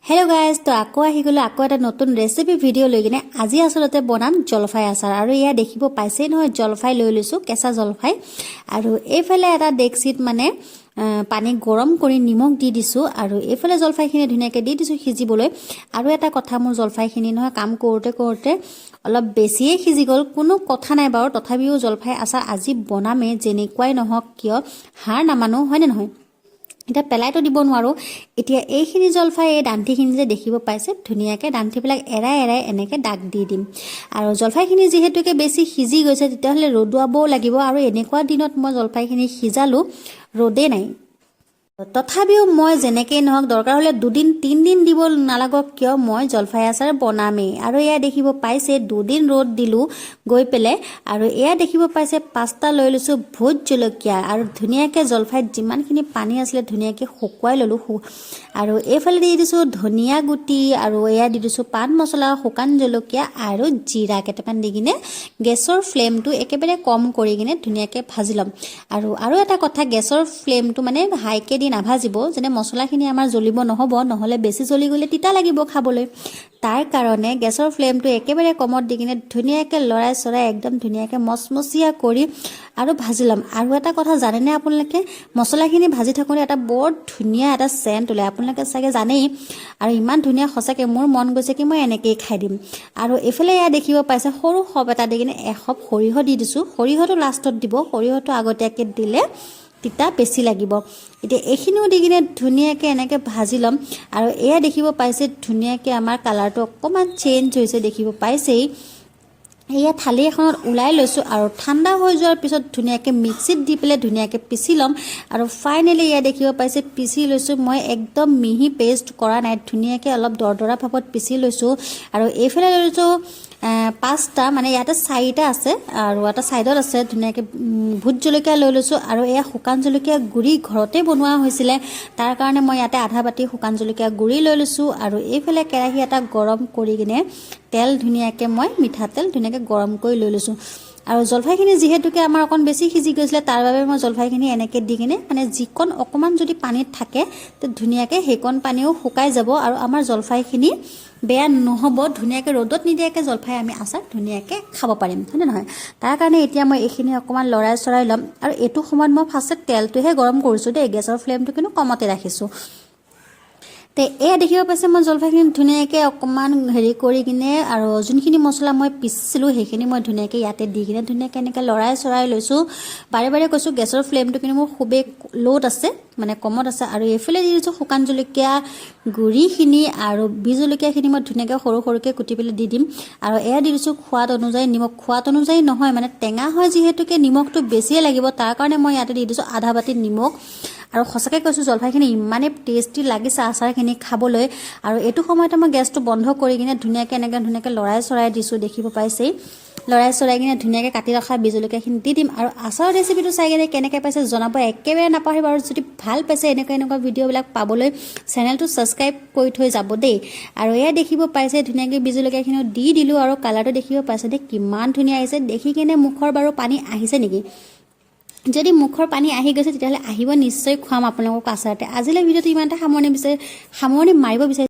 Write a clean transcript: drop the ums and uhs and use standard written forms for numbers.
Hello' guys, তো আকৌ আহি গ'লোঁ আকৌ এটা নতুন ৰেচিপি ভিডিঅ' লৈ কিনে। আজি আচলতে বনাম জলফাই আচাৰ। আৰু এয়া দেখিব পাইছেই নহয়, জলফাই লৈ লৈছোঁ, কেঁচা জলফাই। আৰু এইফালে এটা ডেকচিত মানে পানী গৰম কৰি নিমখ দি দিছোঁ আৰু এইফালে জলফাইখিনি ধুনীয়াকৈ দি দিছোঁ সিজিবলৈ। আৰু এটা কথা, মোৰ জলফাইখিনি নহয় কাম কৰোঁতে কৰোঁতে অলপ বেছিয়ে সিজি গ'ল। কোনো কথা নাই বাৰু, তথাপিও জলফাই আচাৰ আজি বনামেই, যেনেকুৱাই নহওক কিয়, হাৰ নামানো, হয়নে নহয়? এতিয়া পেলাইতো দিব নোৱাৰোঁ। এতিয়া এইখিনি জলফাই, এই দাণ্ঠিখিনি যে দেখিব পাইছে, ধুনীয়াকৈ দাণ্ঠিবিলাক এৰাই এৰাই এনেকৈ দাগ দি দিম। আৰু জলফাইখিনি যিহেতুকে বেছি সিজি গৈছে, তেতিয়াহ'লে ৰ'দোৱাবও লাগিব। আৰু এনেকুৱা দিনত মই জলফাইখিনি সিজালোঁ, ৰ'দেই নাই। তথাপিও মই যেনেকেই নহওক, দৰকাৰ হ'লে দুদিন তিনিদিন দিব নালাগক কিয়, মই জলফাই আচাৰ বনামেই। আৰু এয়া দেখিব পাইছে, 2 দিন ৰ'দ দিলোঁ গৈ পেলাই। আৰু এয়া দেখিব পাইছে, 5টা লৈ লৈছোঁ ভোট জলকীয়া। আৰু ধুনীয়াকৈ জলফাইত যিমানখিনি পানী আছিলে, ধুনীয়াকৈ শুকুৱাই ল'লোঁ। আৰু এইফালে দি দিছোঁ ধনিয়া গুটি আৰু এয়া দি দিছোঁ পাণ মছলা, শুকান জলকীয়া আৰু জিৰা কেইটামান দি কিনে গেছৰ ফ্লেমটো একেবাৰে কম কৰি কিনে ধুনীয়াকৈ ভাজি ল'ম। আৰু আৰু এটা কথা, গেছৰ ফ্লেমটো মানে হাইকৈ দি নাভাজিব, যেনে মছলাখিনি আমাৰ জ্বলিব নহ'ব, নহ'লে বেছি জ্বলি গ'লে তিতা লাগিব খাবলৈ। তাৰ কাৰণে গেছৰ ফ্লেমটো একেবাৰে কমত দি কিনে ধুনীয়াকৈ লৰাই চৰাই একদম ধুনীয়াকৈ মচমচীয়া কৰি আৰু ভাজি ল'ম। আৰু এটা কথা জানেনে আপোনালোকে? মছলাখিনি ভাজি থাকোঁতে এটা বৰ ধুনীয়া এটা চেণ্ট ওলায়, আপোনালোকে চাগে জানেই। আৰু ইমান ধুনীয়া, সঁচাকৈ মোৰ মন গৈছে কি মই এনেকৈয়ে খাই দিম। আৰু এইফালে এয়া দেখিব পাইছে, সৰু সব এটা দি কিনে এসব সৰিয়হ দি দিছোঁ। সৰিয়হটো লাষ্টত দিব, সৰিয়হটো আগতীয়াকৈ দিলে তিতা বেছি লাগিব। এতিয়া এইখিনিও দি কিনে ধুনীয়াকৈ এনেকৈ ভাজি ল'ম। আৰু এয়া দেখিব পাইছে, ধুনীয়াকৈ আমাৰ কালাৰটো অকণমান চেঞ্জ হৈছে, দেখিব পাইছেই। এয়া থালি এখনত ওলাই লৈছোঁ আৰু ঠাণ্ডা হৈ যোৱাৰ পিছত ধুনীয়াকৈ মিক্সিত দি পেলাই ধুনীয়াকৈ পিচি ল'ম। আৰু ফাইনেলি এয়া দেখিব পাইছে, পিচি লৈছোঁ। মই একদম মিহি পেষ্ট কৰা নাই, ধুনীয়াকৈ অলপ দৰদৰা ভাৱত পিচি লৈছোঁ। আৰু এইফালে লৈ লৈছোঁ 5টা, মানে ইয়াতে চাৰিটা আছে আৰু এটা ছাইডত আছে। ধুনীয়াকৈ ভোট জলকীয়া লৈ লৈছোঁ। আৰু এয়া শুকান জলকীয়া গুড়ি ঘৰতে বনোৱা হৈছিলে, তাৰ কাৰণে মই ইয়াতে আধা বাতি শুকান জলকীয়া গুড়ি লৈ লৈছোঁ। আৰু এইফালে কেৰাহী এটা গৰম কৰি কিনে তেল ধুনীয়াকৈ, মই মিঠাতেল ধুনীয়াকৈ গৰম কৰি লৈ লৈছোঁ। আৰু জলফাইখিনি যিহেতুকে আমাৰ অকণ বেছি সিজি গৈছিলে, তাৰ বাবে মই জলফাইখিনি এনেকৈ দি কিনে, মানে যিকণ অকণমান যদি পানীত থাকে, তো ধুনীয়াকৈ সেইকণ পানীও শুকাই যাব আৰু আমাৰ জলফাইখিনি বেয়া নহ'ব। ধুনীয়াকৈ ৰ'দত নিদিয়াকৈ জলফাই আমি আচাৰ ধুনীয়াকৈ খাব পাৰিম, হয়নে নহয়? তাৰ কাৰণে এতিয়া মই এইখিনি অকণমান লৰাই চৰাই ল'ম। আৰু এইটো সময়ত মই ফাৰ্ষ্টে তেলটোহে গৰম কৰিছোঁ দেই, গেছৰ ফ্লেমটো কিন্তু কমতে ৰাখিছোঁ। তে এয়া দেখিব পাইছে, মই জলফাইখিনি ধুনীয়াকৈ অকণমান হেৰি কৰি কিনে আৰু যোনখিনি মছলা মই পিচিছিলোঁ, সেইখিনি মই ধুনীয়াকৈ ইয়াতে দি কিনে ধুনীয়াকৈ এনেকৈ লৰাই চৰাই লৈছোঁ। বাৰে বাৰে কৈছোঁ, গেছৰ ফ্লেমটো কিন্তু মোৰ খুবেই ল'ত আছে, মানে কমত আছে। আৰু এইফালে দি দিছোঁ শুকান জলকীয়া গুড়িখিনি আৰু বি জলকীয়াখিনি মই ধুনীয়াকৈ সৰু সৰুকৈ কুটি পেলাই দি দিম। আৰু এয়া দি দিছোঁ সোৱাদ অনুযায়ী নিমখ। সোৱাদ অনুযায়ী নহয়, মানে টেঙা হয় যিহেতুকে নিমখটো বেছিয়ে লাগিব, তাৰ কাৰণে মই ইয়াতে দি দিছোঁ আধা বাতি নিমখ। আৰু সঁচাকৈ কৈছোঁ, জলফাইখিনি ইমানেই টেষ্টি লাগিছে আচাৰখিনি খাবলৈ। আৰু এইটো সময়তে মই গেছটো বন্ধ কৰি কিনে ধুনীয়াকৈ এনেকৈ ধুনীয়াকৈ লৰাই চৰাই দিছোঁ, দেখিব পাইছেই। লৰাই চৰাই কিনে ধুনীয়াকৈ কাটি ৰখা বি জলকীয়াখিনি দি দিম। আৰু আচাৰৰ ৰেচিপিটো চাই কিনে কেনেকৈ পাইছে জনাব একেবাৰে নাপাহৰিব। আৰু যদি ভাল পাইছে, এনেকুৱা এনেকুৱা ভিডিঅ'বিলাক পাবলৈ চেনেলটো ছাবস্ক্ৰাইব কৰি থৈ যাব দেই। আৰু এয়া দেখিব পাইছে, ধুনীয়াকৈ বি জলকীয়াখিনিও দি দিলোঁ। আৰু কালাৰটো দেখিব পাইছে দেই, কিমান ধুনীয়া আহিছে। দেখি কিনে মুখৰ বাৰু পানী আহিছে নেকি? যদি মুখৰ পানী আহি গৈছে, তেতিয়াহ'লে আহিব, নিশ্চয় খুৱাম আপোনালোকক আচাৰতে। আজিলৈ ভিডিঅ'টো ইমানতে সামৰণি মাৰিব বিচাৰিছোঁ।